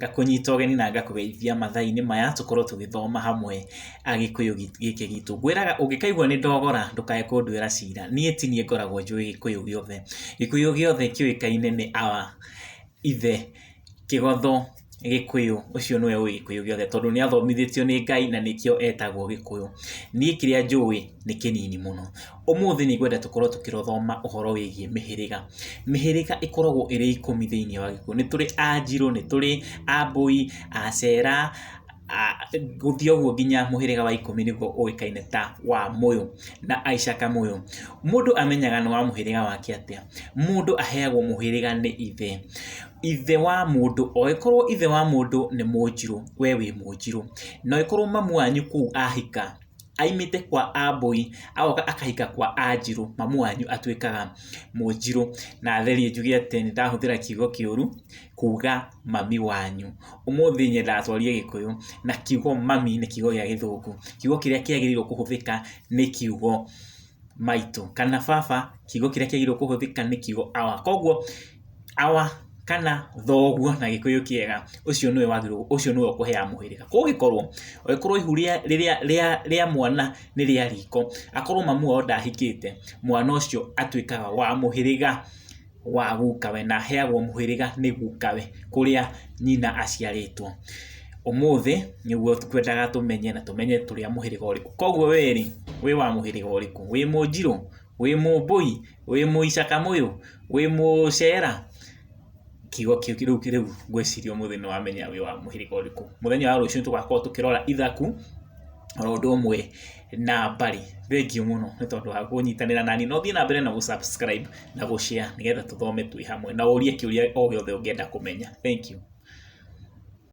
Ngakũnyita ũgeni na ngakũgeithia mathaa-inĩ maya tũkorwo tũgĩthoma hamwe Agĩkũyũ gĩkĩ gitũ. Ngwĩraga ũngĩkaigua nĩ ndogora ndũkae kũnduĩra cira, niĩ ti niĩ ngoragwo njũĩ Gĩkũyũ gĩothe. Gĩkũyũ gĩothe kĩũĩkaine nĩ awa, ithe, Kĩgotho, Gĩkũyũ, ũcio nĩwe ũĩ Gĩkũyũ gĩothe tondũ nĩ athomithĩtio nĩ Ngai na nĩkĩo etagwo Gĩkũyũ. Niĩ kĩrĩa njũĩ nĩ kĩnini mũno. Ũmũthĩ nĩ ngwenda tũkorwo tũkĩthoma ũhoro wĩgiĩ mĩhĩrĩga. Mĩhĩrĩga ĩkoragwo ĩrĩ 10 thĩiniĩ wa Gĩkũyũ. Nĩ tũrĩ Anjirũ, nĩ tũrĩ Ambũi, Acera, gũthiĩ ũguo nginya mũhĩrĩga wa 10 nĩguo ũĩkaine ta Wamũyũ na Aicakamũyũ. Mũndũ amenyaga nĩ wa mũhĩrĩga wake atĩa? Mũndũ aheagwo mũhĩrĩga nĩ ithe. Ithe wa mũndũ, angĩkorwo ithe wa mũndũ nĩ Mũnjirũ, we wĩ Mũnjirũ. Na angĩkorwo mamu wanyu kũu ahika, aimĩte kwa Ambũi agoka akahika kwa Anjirũ, mamu wanyu atuĩkaga Mũnjirũ. Na therie njuge atĩ nĩ ndahũthĩra kiugo kĩũru kuga mami wanyu. Ũmũthĩ nyendaga twarie Gĩkũyũ na kiugo mami nĩ kiugo gĩa Gĩthũngũ. Kiugo kĩrĩa kĩagĩrĩirwo kũhũthĩka nĩ kiugo maitũ, kana baba, kiugo kĩrĩa kĩagĩrĩirwo kũhũthĩka nĩ kiugo awa. Koguo awa kana thoguo na Gĩkũyũ kĩega, ũcio nĩwe wagĩrĩirwo, ũcio nĩwe ũkũheaga mũhĩrĩga. Kũngĩkorwo, angĩkorwo ihu rĩrĩa rĩa mwana nĩ rĩa riko, akorwo mamu wao ndahikĩte, mwana ũcio atuĩkaga wa mũhĩrĩga wa gukawe na aheagwo mũhĩrĩga nĩ gukawe kũrĩa nyina aciarĩtwo. Ũmũthĩ nĩguo twendaga tũmenye na tũmenye tũrĩ a mũhĩrĩga ũrĩkũ. Koguo we rĩ, wĩ wa mũhĩrĩga ũrĩkũ? Wĩ Mũnjirũ? Wĩ Mũmbũi? Wĩ Mũicakamũyũ? Wĩ Mũcera? Kiugo kĩu rĩu rĩu ngwĩciria ũmũthĩ nĩ wamenya wĩ wa mũhĩrĩga ũrĩkũ. Mũthenya wa rũciũ nĩ tũgakorwo tũkĩrora ithaku oro ũndũ ũmwe na mbarĩ. Thengiũ mũno nĩ tondũ wa kũnyitanĩra naniĩ na ũthiĩ na mbere na gũ subscribe na gũ share nĩgetha tũthome twĩ hamwe na ũrie kĩũria o gĩothe ũngĩenda kũmenya. Thank you.